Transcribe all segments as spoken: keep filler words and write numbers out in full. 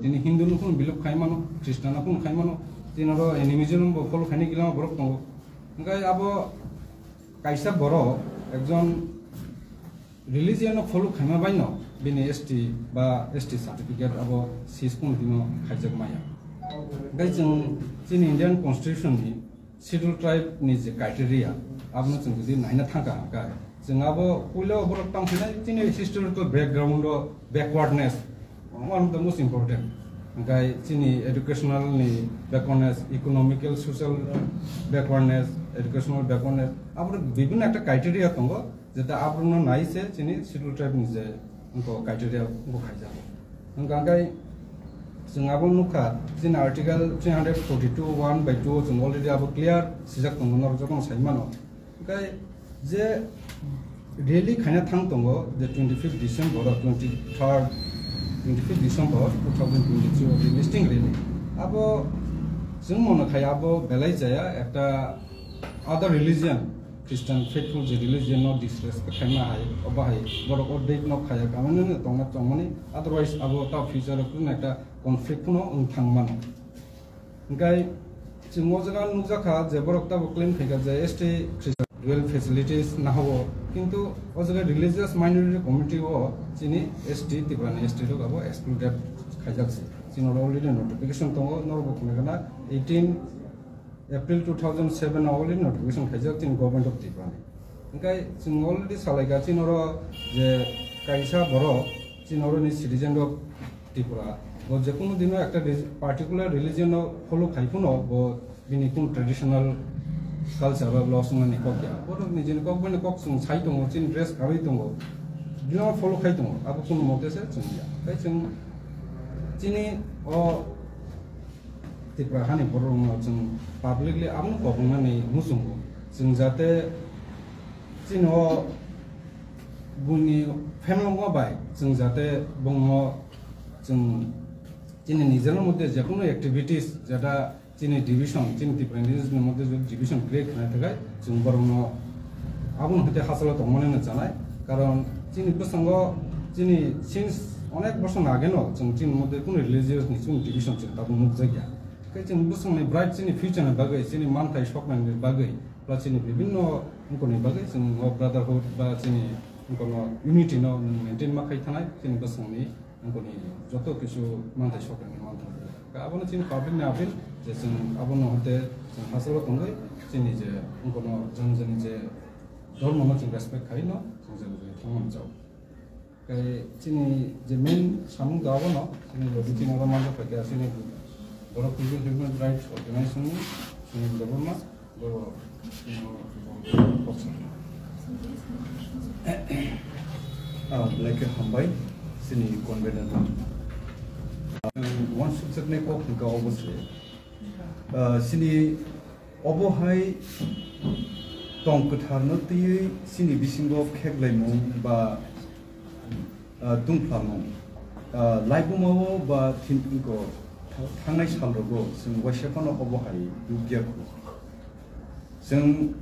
Tini Hindu no khun biluk khai mano, Christian no khun khai mano, tini oro animism bo follow khaini gila borok tongo. Hingkai abo kaisa borok ekjon religion no follow khaima bai no bini S T ba S T certificate abo sis khun tino khaijak maya. Hingkai chwng chini Indian Constitution ni Scheduled Tribe ni je criteria, abono chwng jodi naina thangkha hwnkhe, chwng abo puila borok tamo khe chini historical background o backwardness, one of the most important. Hwnkhe chini educational ni backwardness, economical, social backwardness, educational backwardness, abo bibhinno ekta criteria tongo, jeta abono nai se chini Scheduled Tribe ni je wngkha criteria wngkha khaijago. Hwnkha hwnkhe chwng abo nukha, chini Article three hundred forty-two one by two o chwng already abo clear sijak tongo, norok jotono sai mano. Hwnkhe je rally khaina thang tongo, je twenty-fifth December o, twenty-third, twenty-fifth December two thousand twenty-three o je listing rally, abo chwng mano khai abo belai jaya, ekta other religion, Christian faithful je religion no disrespect khaima hai, obo hai borok o date no khaya kamani no tongna tongmani, otherwise abo ta future o kuno ekta conflict no wng thang mano. Hingkai chwng o jaga nukjakha je borok tabo claim khaikha je S T Christian well facilities nahogo, kintu o jaga religious minority community o chini S T Tripura ni S T rok abo excluded khaijak se. Chini already notification tongo, norok bo khna gana eighteen April two thousand seven o already notification khaijak chini Government of Tripura ni. Hingkai chwng already salaikha chini oro je kaisa borok chini oro ni citizen rok Tripura, bo je kunu dino ekta reli-, particular religion no follow khai phano bo bini kunu traditional culture ba loss wngnani kok ya. Borok nijini kok bini kok chwng sai tongo, chini dress karwi tongo, bino follow khai tongo, abo kunu mote se chwng ya. Tei chwng chini o Tripura hani borok rokno chwng publicly abono kobongnani muchungo. Chwng jate chini o buini family bai chwng jate bongno chwng chini nijera moddhe je kunu activities jeta chini division, chini Tripura Indigenous ni moddhe jodi division create khaina thangkhe chwng borokno abono hwnkhe hachalo tongmani no chanai. Karon chini bwskango chini since onek bosor ageno chwng chini moddhe kunu religious ni chini division chwng tabuk nukjakya. Khe chini bwskangni bright chini future ni bagwi, chini manthai soknani bagwi, ba chini bibinno wngkoni bagwi chwng o brotherhood ba chini wngkono unity no maintain ma khai thanai chini bwskangni wngkoni joto kisu manthai soknani manthai. Khe abono chini public ni appeal je chwng abono hote chwng hachalo tongwi chini je wngkono jani jani je dhormo no chwng respect khai no chwng jani jani thangmani chao. Khe chini je main samung da abono, chini logi chini oro manjak paikha, chini Borok People Human Rights Organization ni chini Debbarma, boro, ah, belai khe hambai, chini convener. Ah, wansukjaknai kok hwnkha obo se. Ah, chini Obo hai tong kwtharno twiwi chini bisingo kheklaimung ba, ah, tungphlamung, ah, laibumao ba thin-, thangnai salrogo chwng waisa phano obo hai nukya kho. Chwng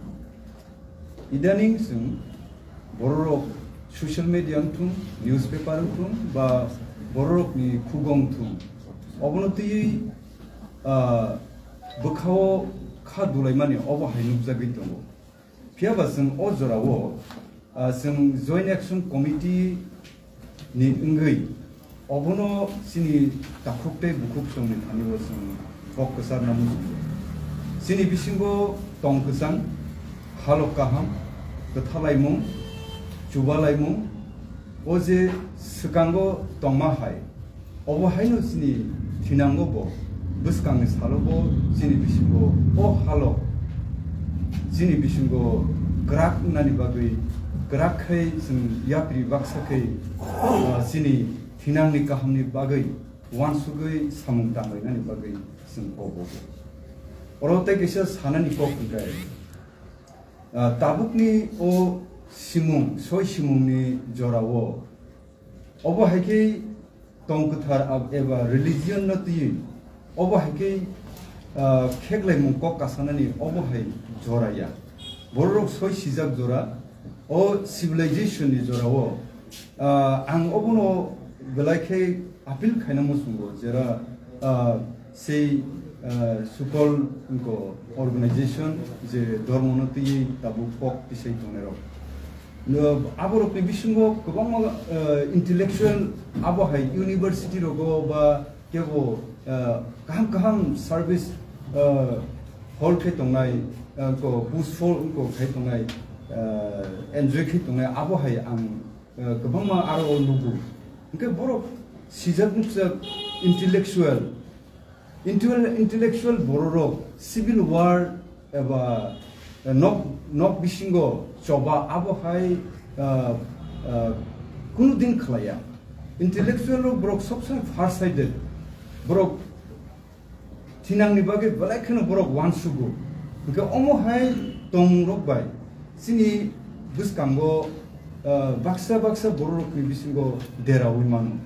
idaning chwng bororok social media wngthung, newspaper wngthung ba bororokni khugong wngthung, obono twiwi, ah, bwkhao kha dulaimani obo hai nukjagwi tongo. Phiya ba chwng o jorao, ah, chwng Joint Action Committee ni wngwi obono chini takhuk tei bukhuk songni thani bo chwng kok kwcharna muchungo. Chini bisingo tong kwchang, halok kaham, kwthalaimung, chubalaimung, o je swkango tongma hai, obo haino chini thinango bo, bwskangni salo bo chini bisingo o halo chini bisingo kwrak wngnani bagwi, kwrak khai chwng yapri baksa khai, ah, chini thinangni kahamni bagwi wansugwi samung tanglainani bagwi chwng kobo. Oro tei kaisa sanani kok hwnkhe, ah, tabukni o simung, soi simungni jorao obo hai khe tong kwthar ab-, eba religion no twiwi obo hai khe, ah, kheklaimung kok kasanani obo hai jora ya. Bororok soi sijak jora, o civilization ni jorao, ah, ang obono belai khe Appeal khaina muchungo jera, ah, sei, ah, sukol wngko organization je dhormono twiwi tabuk kok tisai tongnairok. No, aborokni bisingo kwbangma, ah, intellectual abo hai university rogo ba kebo, ah, kaham kaham service, ah, hol khe tongnai, ah, ko push for ko khai tongnai, ah, enjoy khe tongnai abo hai ang, ah, kwbangma aro o nugo. Hwnkhe borok sijak nukjak intellectual, intel-, intellectual bororok civil war eba, eh, nok, nok bisingo choba abo hai, ah, ah, kunu din khlaiya. Intellectual rok borok sob somoi far sided. Borok thinangni bagwi belai kheno borok uansugo. Hwnkhe omo hai tongmungrok bai chini bwskango, ah, baksa baksa bororokni bisingo deraui mano.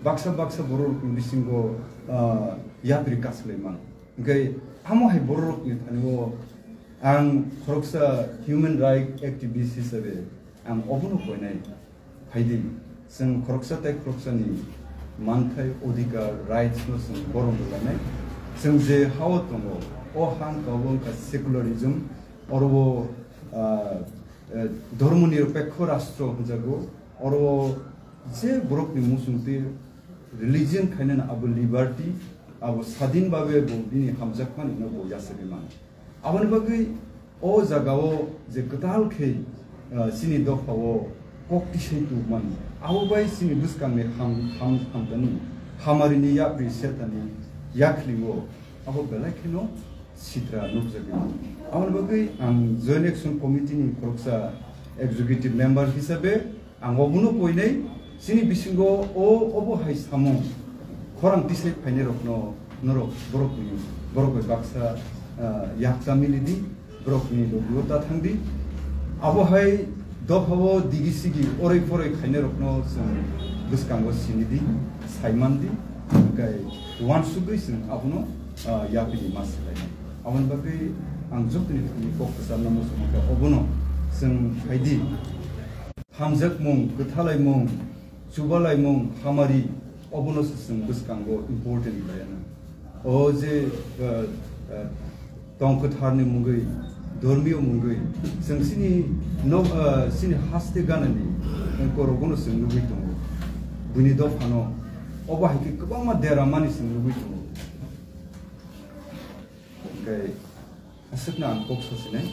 Baksa baksa bororokni bisingo, ah, yapri kaslai mano. Hwnkhe amo hai bororokni thani-o ang khoroksa human right activist hisabe ang obono koinai. Phaidi, chwng khoroksa tei khoroksani manthai, odhikar, rights no chwng borom rwlainai. Chwng je ha-o tongo, o ha wngkha, obo wngkha secularism, oro o, ah, eh, dhormoni niropekho rastro hwnjago, oro o je borokni muchungtwi religion khainani abo liberty, abo sadin babe bo bini hamjakmani no bo yachagwi mano. Aboni bagwi o jagao je kwtal khe, ah, chini dophao kok tisai tubumani, abo bai chini bwskangni ham-, ham-, hamtani, hamarini yapri setani yakhligo abo belai kheno sitra nukjagwi. Aboni bagwi ang Joint Action Committee ni khoroksa executive member hisabe ang obono koinai, chini bisingo o, obo hai samung khorang tisai phainai rokno norok borokni, borok bai baksa, ah, yakcha mili di, borokni logi-o ta thang di. Abo hai dophao digi sigi oroi poroi khainai rokno chwng bwskango sini di, saiman di, hwnkhe uansugwi chwng abono, ah, yapri di ma swlainai. Aboni bagwi ang jotoni thani kok kwcharno muchungkha obono chwng phaidi. Hamjakmung, kwthalaimung, chubalaimung, hamari, obono se chwng bwskango important khlaiya na. O je, uh, uh, tong kwtharni mungwi, dhormiyo mungwi, chwng chini no, uh, chini haste ganani korogono chwng nugwi tongo. Buini dophano obo hai khe kwbangma deramani chwng nugwi tongo. Hwnkhe aswkno ang kok sosinai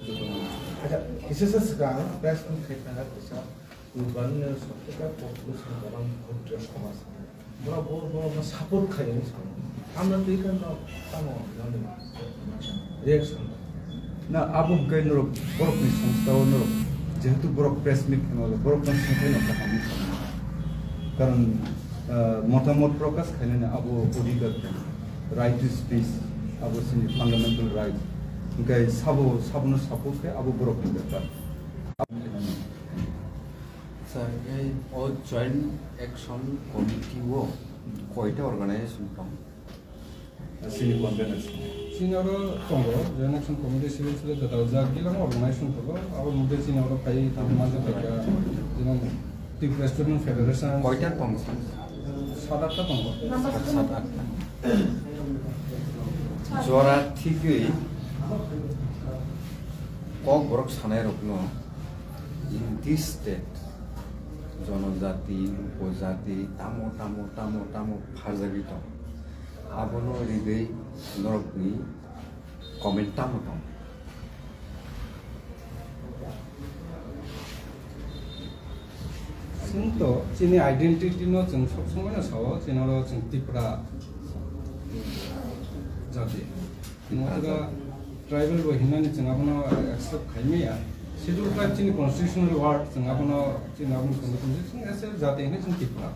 jotono. Acha, kisa sa swkang press meet khai thangkha kisa Urban Sottika Population Forum Bharatiya Samaj. Bora bo, bo, bo support khai ni sa. Amna twi kan no tamo nani reaction. Na abo hwnkhe norok borokni songstao norok jehetu borok press meet kheno borok no songkhe no kaham wngkha. Karon, ah, motamot prokash khainani abo odhikar khe. Right to speech, abo chini fundamental right. Hwnkhe sabo, sabono support khe abo borokni bepar. Sir, ei o Joint Action Committee o koita organization tong? Chini conveners. Chini oro tongo, Joint Action Committee civil sile dadaljak, gilamo organization tongo, abo mungkhe chini oro phai tangma jagha, jemon Tripura Student Federation. Koita tong? Sat atta tongo. Sat, sat atta. Jora thigwi kok borok sanai rokno in this state jonojati, upojati, tamo, tamo, tamo, tamo pharjagwi tong. Abono rigwi norokni comment tamo tong? Chwng to chini identity no chwng sob somoi no sao, chini oro chwng Tipra jati. Nokha tribal bo hinani chwng abono accept khaimaya. Schedule tribe chini constitutional word chwng abono chini abono chwng chwng as a jati hinwi chwng Tipra.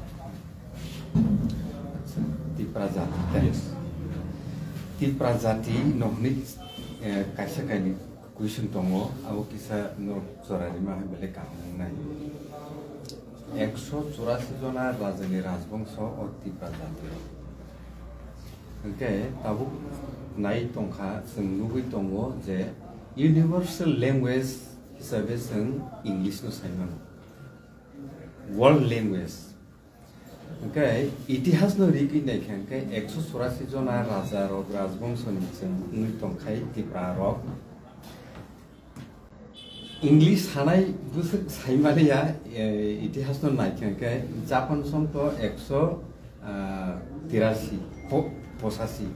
Tipra jati. Yes. Tipra jati no hwnwi, eh, kaisa kainwi question tongo, abo kisa norok chora rima hai belai kaham wngnai. Ekso churasi jona rajani rajbongso o Tipra jati rok. Hwnkhe tabuk nai tongkha, chwng nugwi tongo je universal language hisabe chwng English no sai mano. World language. Hwnkhe itihasno rigwi naikha hwnkhe ekso churasi jona rajarok rajbongshoni chwng wngwi tongkhai Tiprarok. English sanai bwswk saimaliya, eh, itihasno naikha hwnkhe Japan sonto ekso, ah, tirasi, po-, posasi.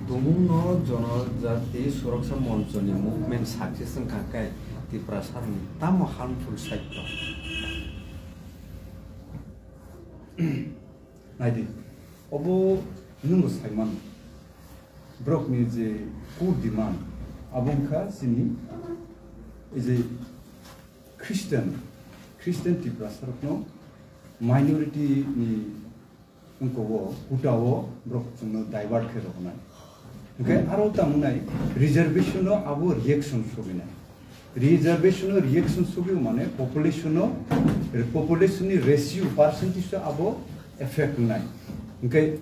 Tumungno Jonojati Suroksa Monchoni movement success wngkha hwnkhe Tiprasarokni tamo harmful side tong? Naidi, obo nwngbo saimano. Borokni je core demand, abo wngkha chini, ei je Christian, Christian Tiprasarokno minority ni wngkha o, quota o borok chwngno divert khe rwnai. Hwnkhe aro tamo nai reservation o abo reaction sogwi nai. Reservation o reaction sogwi mane population o, population ni ratio percentage o abo effect nai. Hwnkhe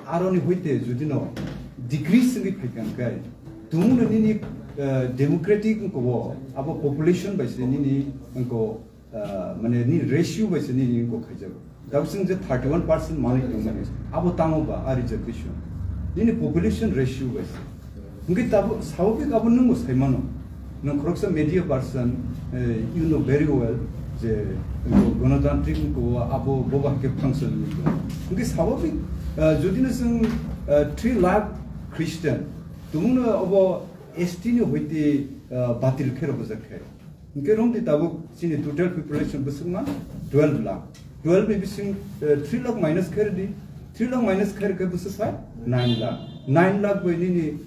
aroni hoite judino decrease wngwi phaikha hwnkhe tumungno nini, eh, democratic wngkha o, abo population bai se nini wngkha o, ah, mane ni ratio bai se nini wngkha khaijago. Daksing je thirty one percent manwi tongmani, abo tamo ba a reservation. Nini population ratio bai se. Hwnkhe tabo swababik abo nwngbo saimano. Nwng khoroksa media person, eh, you know very well je gonotantrik wngkha o abo boba hwnkhe function wngkha. Hwnkhe swababik, ah, jodi no chwng, ah, three lakh Christian tumungno obo S T ni hoite, ah, batil khe rwbajak khe. Hwnkhe romdi tabuk chini total population bwswkma twelve lakh. Twelve ni bising, eh, three lakh minus khairdi, three lakh minus khair khe bwswk phai nine lakh. Nine lakh bai nini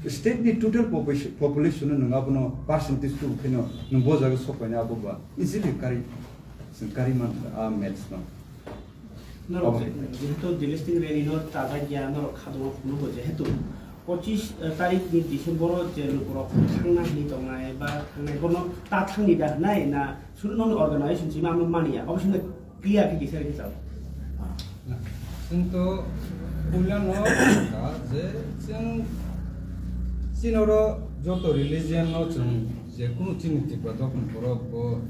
state ni total population, population no nwng abono percentage two kheno nwng bo jaga sok paina abo ba easily kari, chwng kari man a maths no. Norok obo hai. Jehetu domestic rally no chajak ya, norok khadok phunukgo jehetu pochis tarik ni December o je lukurok thangna hinwi tongnai ba thangnai, bono ta thangni da hwnai na suru nokni organization sima ano mani ya, obo sino clear khe kisa khe chao. Chwng to puila no ka je chwng chini oro joto religion no chwng je kunu chini Tripura dokon borok bo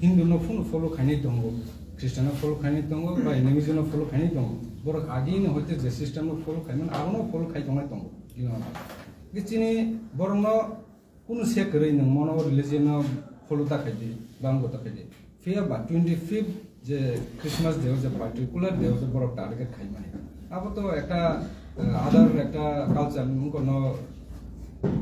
Hindu no phunu follow khainai tongo. Christian no follow khainai tongo, ba animism no follow khainai tongo. Borok agini hoite je system no follow khaimani, abono follow khai tongnai tongo. Bini ulo. Hwnkhe chini borokno kunu se kwrwi nwng mono religion no follow ta khaidi, ba wngbo ta khaidi. Phiya ba twenty fifth je Christmas day o je particular day o je borok target khaimani. Abo to ekta, eh, other ekta culture ni wngkha no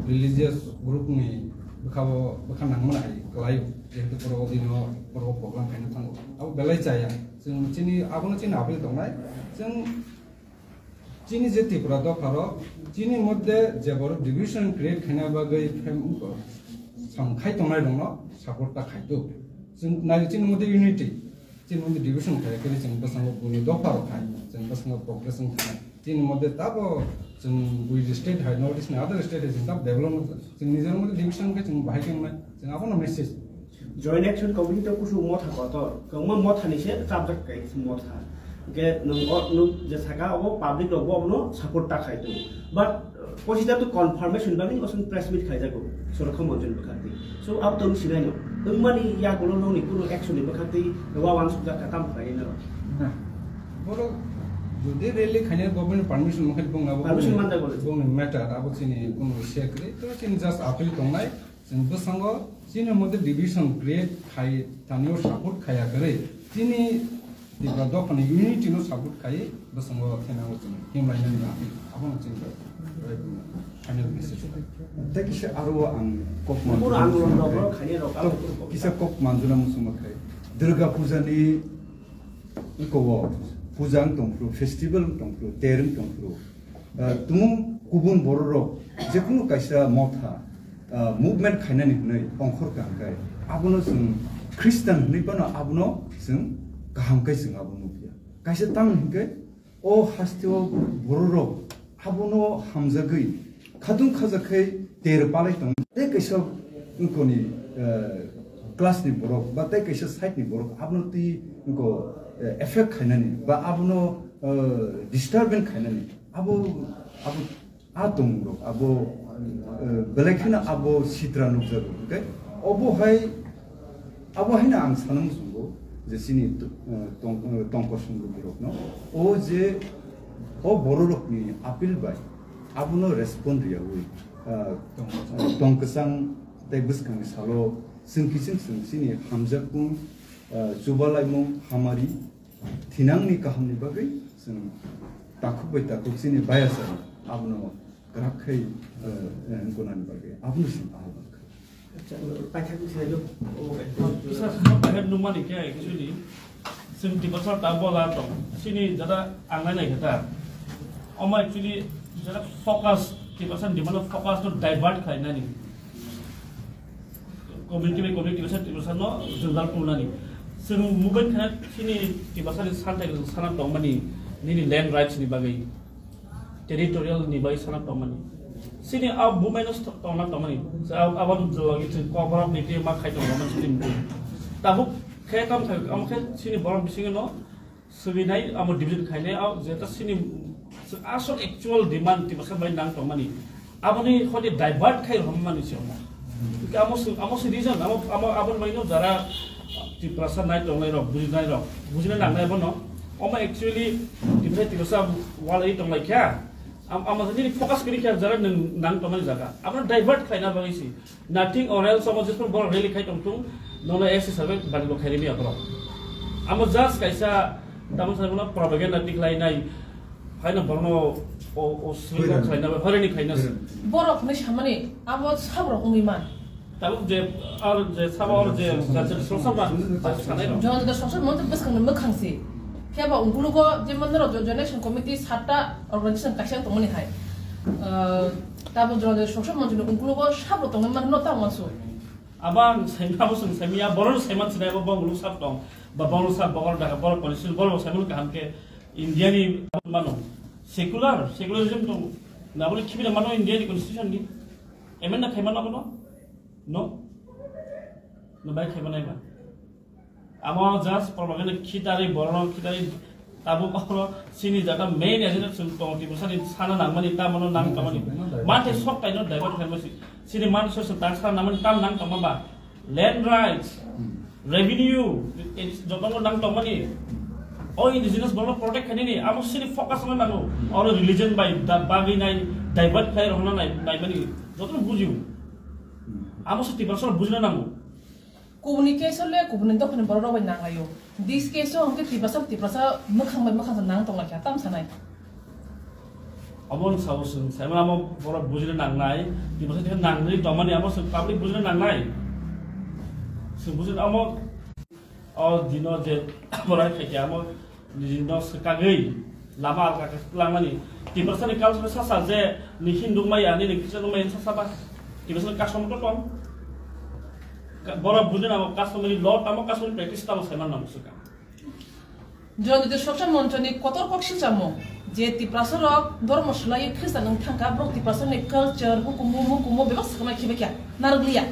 religious group ni bwkha o bwkha nangmani hai kwlai o. Jehetu borok o dino borok o program khaina thango. Abo belai chaya. Chwng chini, abono chini appeal tongnai. Chwng chini je Tripura dopha rok, chini moddhe je borok division create khaina bagwi phem-, samkhai tongnai rokno support ta khai tu. Chwng nai chini moddhe unity, chini moddhe division khai khe chwng bwskango buini dopha rok khai, chwng bwskango progress wng thangna. Chini moddhe tabo chwng bui state hai, North East ni other state hai chwng tabo develop wng thang. Chwng nijor moddhe division wngkhe chwng bahai khe wngnai. Chwng abono message. Joint Action Committee to kusu motha kotor. Kwbangma motha ni se chapjak kai motha. Hwnkhe nwng o, nwng je saka obo public rok bo abono support ta khai tongo. But, uh, posita to confirmation bagwi osong press meet khaijago. Sorokha Monchoni bwkhak twi. So, abo to wng sinai no. Wngmani yagulo nokni kuno action ni bwkhak twi wa wansukjak kha tamo khlainai no. Na. Borok jodi rally khaina government permission mokhe bong abo Permission bongni, manjak bole. Bongni matter abo chini kuno se kwrwi. To chini just appeal tongnai. Chwng bwskango chini moddhe division create khai tanio support khaiya kwrwi. Chini Tripura dophani unity no support khai bwskango thenango chwng himlainani appeal. Abono chini final message. Tei kisa aro ang kok Pura ang manjuna rok muchungma khai. Kisa kok manjuna muchungma khai. Durga Puja ni iko wo puja wng tongphuru, festival wng tongphuru, ter wng tongphuru. Ah, tumung kubun bororok jekunu kaisa motha, ah, movement khainani hwnwi ongkhor kha hwnkhe abono chwng Christian hwnwi phano abono chwng kaham khe chwng abo nukya. Kaisa tamni hwnkhe o hasteo bororok abono hamjagwi khatung khajakhai ter palai tong. Tei kaisa wngkoni, eh, class ni borok ba tei kaisa side ni borok abono twi wngko, eh, effect khainani ba abono, eh, disturbance khainani abo, abo a tongmung rok abo, eh, belai kheno abo sitra nukjago. Hwnkhe obo hai, abo haino ang sana muchungo Je chini, eh, tong-, eh, tongkosong borokno, o je o bororokni appeal bai abono respond riyawi, eh, tong kwchang tei bwskangni salo chwng kiching chwng chini hamjakmung, eh, chubalaimung, hamari, thinangni kahamni bagwi chwng takhuk bai takhuk chini bayasari abono kwrak khai, eh, eh, wngkuknani bagwi abono chwng ahal mankha. Acha, paithak ni side o, o, Sir, no, I have no money, kya actually? Sim Tiprasa ta bola tong. Sini jada angnai nai kata. Oma actually jada focus, Tiprasa di mana focus to divert khai nani. Community by community, Tiprasa, Tiprasa no jundal tu nani. Sim mungkin kana sini Tiprasa ni santai sana tong mani nini land rights ni bagai. Territorial ni bai sana tongmani. Sini a bumai no st-, tongna tongmani. Sa ab-, abang jolo gitu kokorok ni ma khai tongmani sini mungkin. Tabuk khe kam khai, am khe sini borok bisingo no subinai amo division khainai, a jeta sini asol actual demand Tiprasa bai nang tongmani. Aboni hodi divert khai romani se omo. Amo se, amo se reason, amo, amo, aboni bai no jara Tiprasa nai tongnai rok, bujinai rok, bujina nangnai bono. Omo actually Tiprasa, Tiprasa walai tonglai kha. Am-, amo nini focus kiri kha jara nang, nang tongmani jaga. Amo divert khlaina bagwi si. Nothing or else amo jesphano borok rally khai tongthung, nono S hisabe bari bo khairimi aborok. Amo just kaisa, tamo sa bono propaganda tiklai nai. Haino borno o, o swing khlaina, horeni khlaina. Borok ni samani amo sabrok wngwi man. Tabuk je, ar je sabo ar je, je, je, songsa ba, sabo sanai rok. Jon da songsa mon bwskang ni mwkhang si. Khe ba ungkulugo je mon rok Generation Committee satta organization kaisa tongmani hai. Eh, tabuk jon da songsa mon ni ungkulugo sabo tongmani man no ta wansu. Abang saima bo song saimia, boron saiman sinai bo bong sab tong. Ba bong sab bogor daga bor constitution bor saiman kaham ke India ni mano. Secular, secularism tong. Na bole khibina mano India ni constitution ni. Amendment khai mano bono? No? No bai khai manai ba. Amo just propaganda khitari, borno khitari, tabuk oro sini jaga main agenda chwng tong, Tiprasa ni sana nangmani, tamo no nang tongmani. Manthe sok taino divert khai masi. Sini man so so tak sana nangmani, tam nang tongma ba. Land rights, revenue, joto no nang tongmani. O indigenous borno protect khainani, amo sini focus ma nango. Oro religion bai da bagwi nai, divert khai rokna nai, naimani. Joto no bujiu. Amo se Tiprasa bujina nango. Kubuni case le kubuni dophani borok rok bai nanglaio. This case o hwnkhe Tiprasa, Tiprasa mwkhang bai mwkhang nang tonglaikha, tam sanai. Abo wng sao chwng saimano amo borok bujina nangnai, Tiprasa thikhe nangwi tongmani amo chwng public bujina nangnai. Chwng bujina amo o dino je borok khaikhe amo Nini no swkagwi lama alka khe twlangmani. Tiprasani culture sasa je ni Hindu maya, nini Christian maya sasa ba. Tiprasani custom to tong. Ka-, borok bujina mo customary law tamo, customary practice tamo saiman nang swka. Jodito Soksa Monchoni kotor kok silchamo je Tiprasa rok dormo swlaiwi Christian wng thangkha, borok Tiprasani culture, hukumu, mukumu bebak swkangma khibaikha, narwkliya.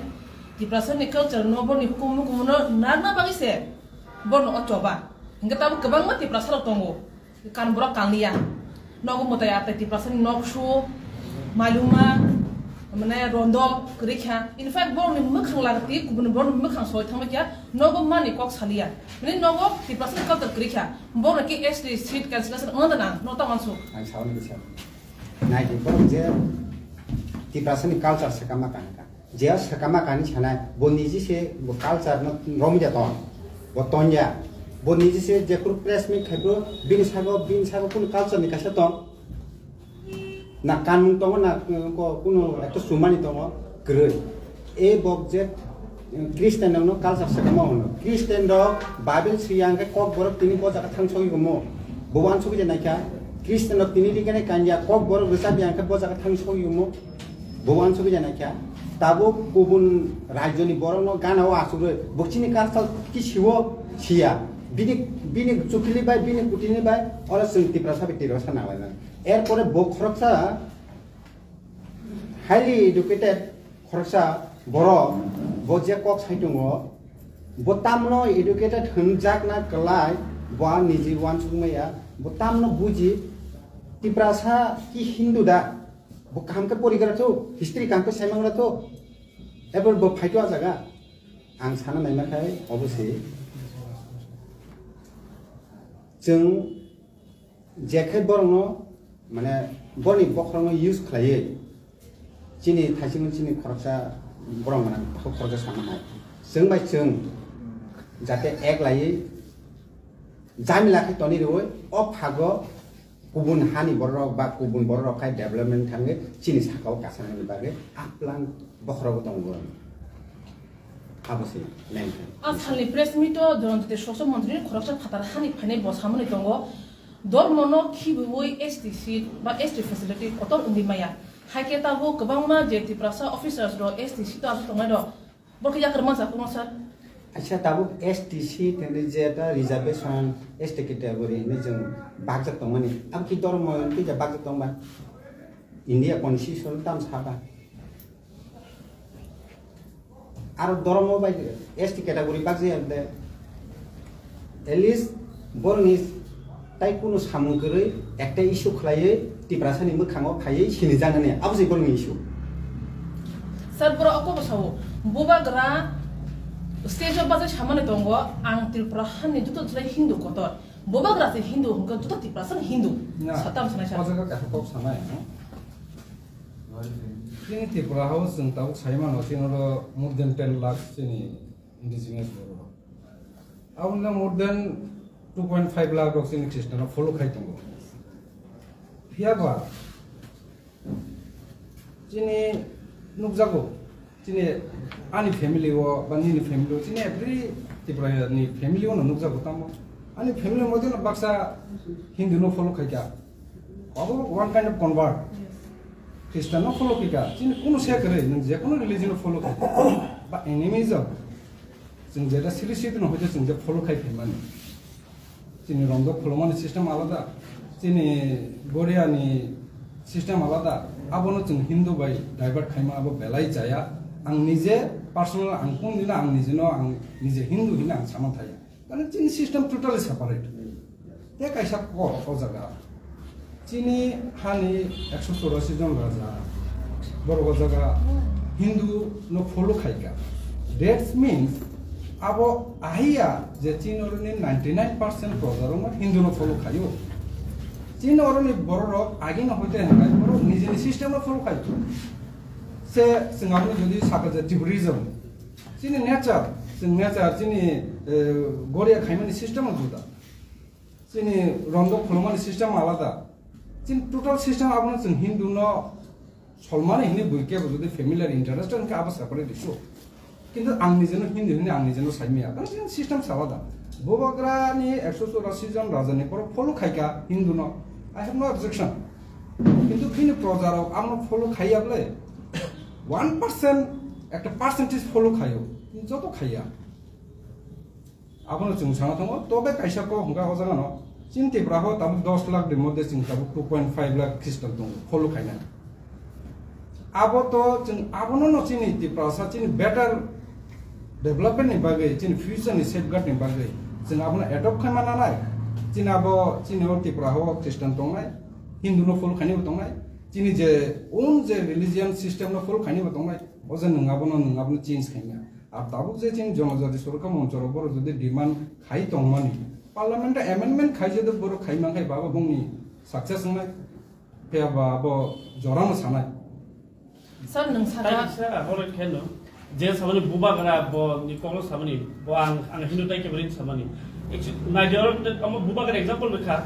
Tiprasani culture no, borni hukumu, mukumu no narwkna bagwi se borno o choba. Hingke tabuk kwbangma Tiprasa rok tongo. Kan borok kanglia. Nogo mwtai atai Tiprasani noksu, maluma, mane rondo, kwrwi kha. In fact, borokni mwkhang lagati, kubun borokni mwkhang soi thangma kya, nogo mani kok salia. Mane nogo Tiprasani culture kwrwi kha. Borokno ke S T seat cancellation wngna nang, no ta wansu. Ang sauni bisa. Nai di borok je Tiprasani culture se kama kang kha. Je swkama kani sanai, bo niji se bo culture no romya ton, bo tonya, bo niji se jephru press meet khai phru bini sago, bini sago kunu culture ni kaisa ton, na kanmung tongo, na ko kunu ekta sumani tongo, kwrwi. E bok je Christian rok no culture swkama hwno. Christian rok Bible swiya hwnkhe kok borok tini bo jaga thang sogwi humo. Bo uansugwi je naikha, Christian rok tini rikene kanya kok borok rwchapya hwnkhe bo jaga thang sogwi humo. Bo uansugwi jana kya, tabuk kubun rajyoni borokno gana o achugwi bo chini culture kisiwo siya. Bini, bini chukili bai, bini kutini bai, oro chwng Tiprasa bai Tiprasa nanglaina. Erpore bo khoroksa highly educated khoroksa borok, bo je kok sai tongo, bo tamno educated hwnjakna kwlai, bo ang niji uansukmaya, bo tamno buji, Tiprasa ki Hindu da? Bo kaham khe porigra thu, history kaham khe saimangra thu. Ebo bo phaito a jaga. Ang sana naima khai obo se. Chwng je khe borokno, mane, borokni bokhorokno use khlaiwi chini thaichingno chini khoroksa borok manang kok khoroksa sama hai. Chwng bai chwng jate ek laiwi jamila khe toni rwui o phago kubun hani bororok ba kubun bororok khai development thangwi chini sakao kasanani bagwi aplang bokhorogo tongo. Abo se lengkha. A salni press meet o Duranjyoti Suraksha Montri ni khoroksa phatar hani phainai bo samani tongo, dormo no khibiwi S T seat ba S T facility kotor wngwi maya. Haikhe tabuk kwbangma je Tiprasa officers rok S T seat o aswk tongnai rok, bo khe yakarma sa kwma sir? Acha, tabuk S T seat hinwi je ta reservation S T category hinwi chwng bakjak tongmani, abo ki dormo twi ja bakjak tongba? India constitution tam saba. Aro dormo bai S T category bakjak de. At least borokni tai kunu samung kwrwi ekta issue khlaiwi Tiprasani mwkhango phaiwi sinijaknani, abo se borokni issue. Sir, borok oko bo sao, bubagra stage o bachai samani tongo, ang Tripura hani joto jilai Hindu kotor. Bubagra se Hindu hwnkhe joto Tiprasa no Hindu. Na, satam sanai sa. O jaga kaisa kok sanai, no? Chini Tripura hao chwng tabuk sai mano, chini oro more than ten lakh chini indigenous borok. Aboni more than two point five lakh rok chini Christian no follow khai tongo. Phiya ba chini nukjago, chini ani family o ba nini family o, chini every Tripura ni family o no nukjago tamo. Ani family o model baksa Hindu no follow khai kha. Abo one kind of convert. Christian no follow khai kha. Chini kunu se kwrwi, nwng je kunu religion no follow khai kha. Ba animism. Chwng jeta siri siri no hoite chwng je follow khai phaimani. Chini romdok khulumani system alada, chini Goriani system alada, abono chwng Hindu bai divert khaima abo belai chaya. Ang nije personal, ang kung dina ang nijeno ang nije Hindu hina ang sama thaya. Mane chini system totally separate. Te kaisa kok o jaga. Chini hani ekso chorasi jon raja, borok o jaga Hindu no follow khai kha. That means abo ahiya je chini oroni ninety nine percent proja rok no Hindu no follow khaio. Chini oroni borok rok agi no hoite hwnkhai borok nijini system no follow khai. Se chwng abo jodi sakha je Tiburism, chini nature, chwng nature chini, eh, Goria khaimani system no juda. Chini romdok khulumani system alada. Chini total system abono chwng Hindu no solmani hini bui kebo jodi familiar interest wngkha abo separate issue. Kintu ang nijeno Hindu hini ang nijeno saimaya. Karon chini system salada. Bubagrani ekso chorasi jon rajani borok follow khaika Hindu no. I have no objection. Kintu bini projarok amno follow khaiya bole one percent ekta percentage follow khaio. Joto khaiya. Abono chwng sana tongo, tobe kaisa kok hwnkha o jaga no, chini Tripura ho tabuk dos lakh ni moddhe chwng tabuk two point five lakh Christian tongo, follow khainai. Abo to chwng abono no chini Tiprasa chini better development ni bagwi, chini future ni safeguard ni bagwi chwng abono adopt khaima nanai. Chini abo chini o Tripura ho Christian tongnai, Hindu no follow khainai bo tongnai, chini je own je religion system no follow khainai bo tongnai, o je nwng abono, nwng abono change khaina. Ar tabuk je chini Jonojati Surokha Moncho rok borok jodi demand khai tongmani, parliament o amendment khai jodi borok khai mankhai ba, abo bongni success wngnai, phiya ba abo jorano sanai. Sir, nwng saka. Sir, abo le kheno, je samani bubagra bo ni kokno samani, bo ang, ang Hindu tai kebrin samani. Actually, nai jor amo bubagra example rekha,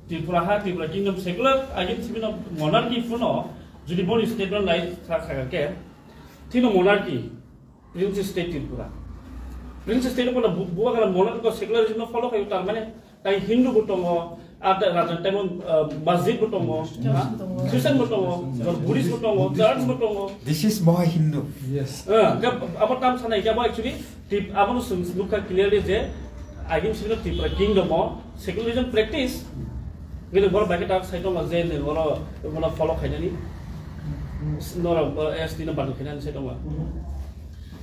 Tripura ha, Tripura kingdom secular, agin sibino monarchy phuno, jodi boni statement nai sa kha ke, thino monarchy. Princess State Tripura. Princess State Tripura bu-, bubagra monarchy ko secularism no follow khayo, tar mane tai Hindu bo tongo, ar tai raja temo, ah, masjid bo tongo, Christian ha? Bo tongo. Christian bo tongo, Buddhist bo tongo, church bo tongo. This is Maha Hindu. Yes. Ah, kab-, abo tam sanai kabo actually, tip, abo no sung-, nukha clearly je, agim sino Tripura kingdom o, secularism practice, gede bor bai khe tak sai tongma je ne oro, oro follow khainani, noro, eh, S T no badu khainani sai tongma.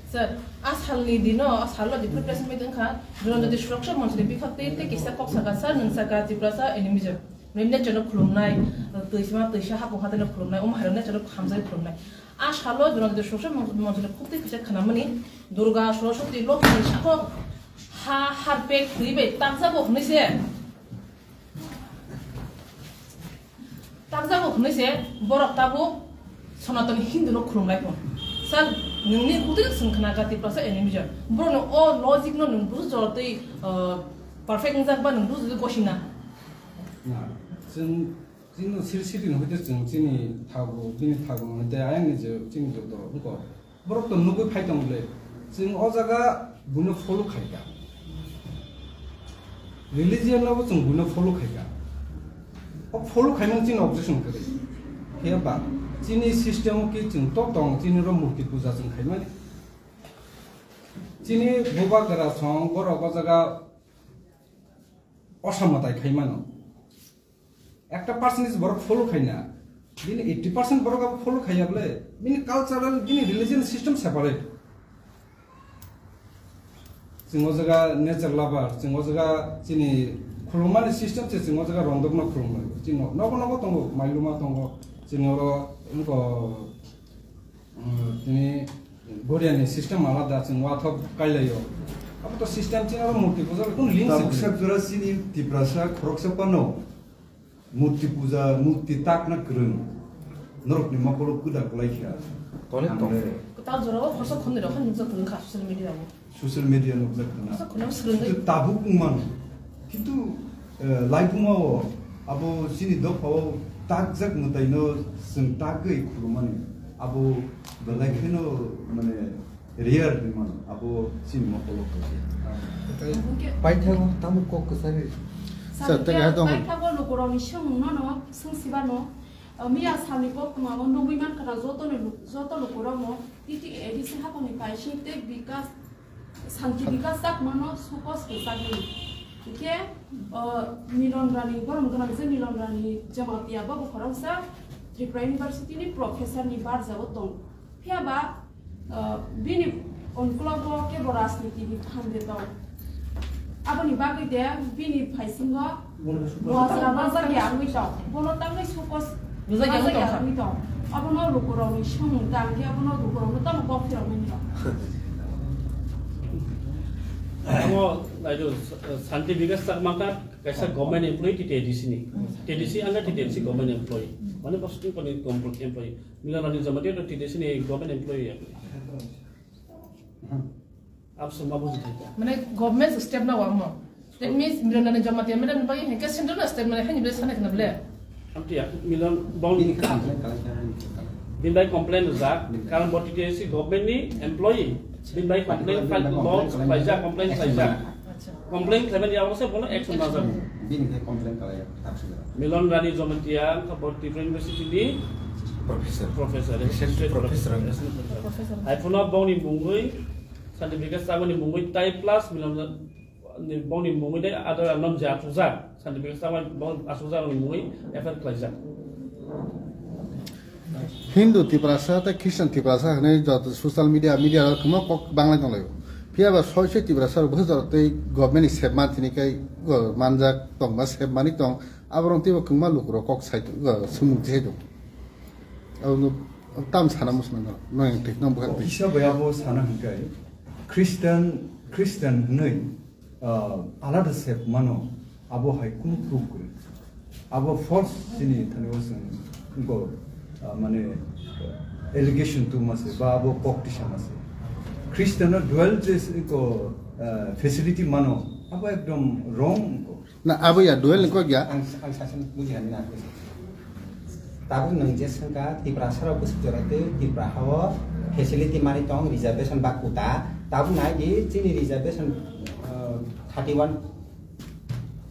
Sir, a salni dino, a salno jephru press meet wngkha, Duranjyoti Suraksha Monchni bikhaktwi tei kisa kok saka, sir, nwng saka Tiprasa animism. Nwng nature no khulumnai, twisma, twisa hapung hathai no khulumnai, omo hai rok nature no hamjai khulumnai. A salo Duranjyoti Suraksha Mon-, Monchni khuktwi kisa khnamani, Durga, Saraswati, Lokhi ni sakok ha harpek thwi bai takjago hwnwi se. Takjago hwnwi se borok tabuk Sanatani Hindu no khulum lai tong. Sir, nwngni kutui swng khna ka Tiprasa animism. Borok no o logic no nwng busu jor tei, uh, perfect wngjak ba nwng busu jor gosina. Na, chwng, chini siri siri no hoite chwng chini thago, bini thago no hoite ayang ni je chini joto wngko. Borok to nugwi phai tong bwle. Chwng o jaga buino follow khai ka. Religion no bo chwng buino follow khai ka. O follow khaimung chini objection kwrwi. Phiya ba chini system o ki chwng to tong, chini ro murti puja chwng khaimani. Chini bubagra song borok o jaga osamwtai khai mano. Ekta percentage borok follow khai na, bini eighty percent borok abo follow khaiya bole, bini cultural, bini religion system separate. Chwng o jaga nature lover, chwng o jaga chini khulumani system se chwng o jaga rongdokno khulumlaio. Chini nogo nogo tongo, mailuma tongo, chini oro wngkha, um, tini Goriani system alada, chwng wathok kailaio. Abo to system chini oro murti puja bai kunu link se Tabuk kwrwi. Sak jora chini Tiprasa khoroksa phano murti puja, murti takna kwrwng. Norokni mokolo kwda kwlai kha. Toni tong. Hamle. Kwtal jorao khoroksa khonwi rok han nukjak kwrwng kha social media o. Social media nukjak khna. Khoroksa khonwi swrwngwi. Kintu tabuk wngmano. Kintu, eh, laibuma o abo chini dopha o takjak mwtaino chwng tagwi khulumani. Abo belai kheno mane rare hinwi mano, abo chini mokolo khe. Paithago tamo kok kwchari. Sir, tei hai tong. Paithago lukurokni swngmungno no swngsibano, uh, miya salni koktwmao nugwi mankha na joto ni lu-, joto lukurokno T T A D C haphangni paising tei Bikas, Santi Bikas Chakmano sukos kwchagwi. Hwnkhe, uh, Milon Rani, borom gwnang je Milon Rani Jamatia, bo bo khoroksa Tripura University ni professor ni barjao tong. Phiya ba, uh, bini onkologo kebo rajniti ni phan de tong. Aboni bagwi de bini phaisingo mojra bajak ya wngwi tong. Bono tangwi sukos bajak ya wngwi tong. Abono lukurokni swngmung tang khe abono lukurokno tamo kok phiroknani rok. Amo, naidu, Santi Bikas Chakma kha kaisa government employee T T A D C ni. T T A D C under T T A D C government employee. Mane bo sukung pani government employee. Milon Rani Jamatia to T T A D C ni government employee ya. Abswng ma buji thangkha. Mane government step na wamo. That means Milon Rani Jamatia madam ni bagwi hwnkhe central na step mane hani ble sana khna ble. Amtiya Milon bong bini complaint kalaikha, bini complaint rijak. Bini. Karon bo T T A D C government ni employee. Bini bai complaint file law khlaijak, complaint khlaijak. Acha. Complaint khlaimani yago se bono action najak. Bini khe complaint khalai tak sida. Milon Rani Jamatia wngkha bo Tripura University ni professor. Professor, assistant professor. Assistant professor. Professor. Hai phuno bongni mungwi certificate saboni mungwi tai plus Milon ni bongni mungwi dai adar anom je achukjak. Certificate saboni bong achukjak ni mungwi F I R khlaijak. Hindu Tiprasa tei Christian Tiprasa hwnwi joto social media, media rok kwbangma kok banglai tonglaio. Phiya ba soi soi Tiprasa rok bwsajak tei government ni sep man tini kai, uh, manjak tong ba sep mani tong, aborok teibo kwbangma lukurok kok sai, uh, swngmung tei tong. Abono tam sana muchung nang, nang thik nang bwkha twi. Kisa bai abo sana hwnkhe Christian, Christian hwnwi, uh, alada sep mano. Abo hai kunu proof kwrwi. Abo false chini thani o chwng go, ah, mane allegation tuma se ba abo kok tisa ma se. Christian no dual je ko, ah, facility mano abo ekdom wrong ko. Na abo ya dual ni kok ya. Ang, ang sasang buji hani na. Tabuk nwng je swngkha Tiprasa rok bwswk jora tei Tripura hao facility mani tong reservation ba quota. Tabuk nai di chini reservation, ah, thirty one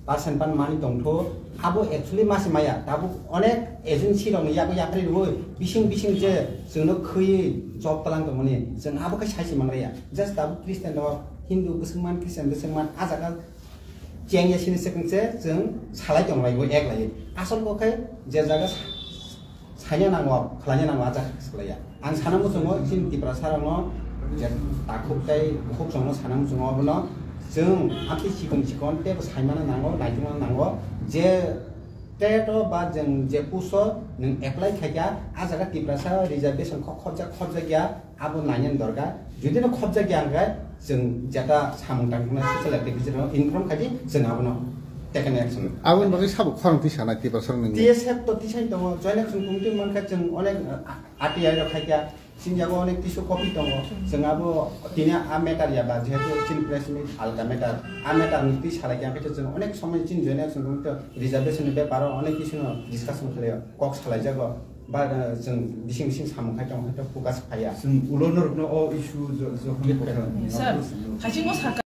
percent pan mani tongtho, abo actually masi maya, tabuk onek agency rokni yago yapri rwui, bising bising je chwngno khwiwi job tlang tongmani, chwng abo khe saisi manraya. Just tabuk Christian rok, Hindu bwswngman, Christian bwswngman, a jaga chengya sini swkang se chwng salai tonglaibo ek laiwi. Asol bo khe je jaga sa-, Saina nango, khlaina nango, a jaga khe swlaiya. Ang sana muchungo, chini Tiprasa rokno je takhuk tei bukhuk chwngno sana muchungo, abono chwng amtwi chikon chikon teibo saimano nango, naitukna nango, je TET o ba chwng je post o nwng apply khaikha, a jaga Tiprasa reservation kok khorjak khorjakya, abo nainani dorkar. Jodi no khorjakya hwnkhe, chwng jeta samung tangkuknai social activity rokno inform khaidi, chwng abono Second action. Aboni bagwi sabo khorang twi sanai Tiprasarokni. T S F to tisai tongo, Joint Action Committee mankha chwng onek, uh, R T I rok khaikha, sini jago onek tissue copy tongo. Chwng abo tini a matter ya ba, jehetu chini press meet alka matter, a matter ni twi salai kha, hwnkhe chwng onek somoi chini Joint Action Committee reservation ni beparo onek kisu no discussion khlaio, kok salai jago. Ba, uh, chwng bising bising samung khai tong, khai tong focus phaiya. Chwng ulo norokno o issue jo-, jokhon Sir, haising o sakha.